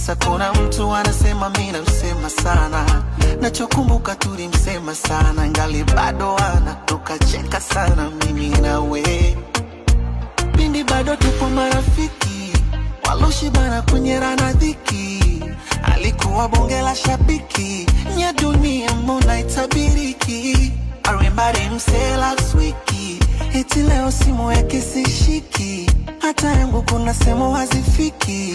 Sasa kuna mtu anasema mimi namsema sana, nachokumbuka tulimsema sana, ngali bado ana tukacheka sana mimi nawe. Pindi bado tupo marafiki, waloshibana kwenye rana dhiki, alikuwa bonge la shabiki, nya dunia mbona itabiriki. I remember him say last week, eti leo simu yake sishiki, hata yangu kuna sehemu hazifiki.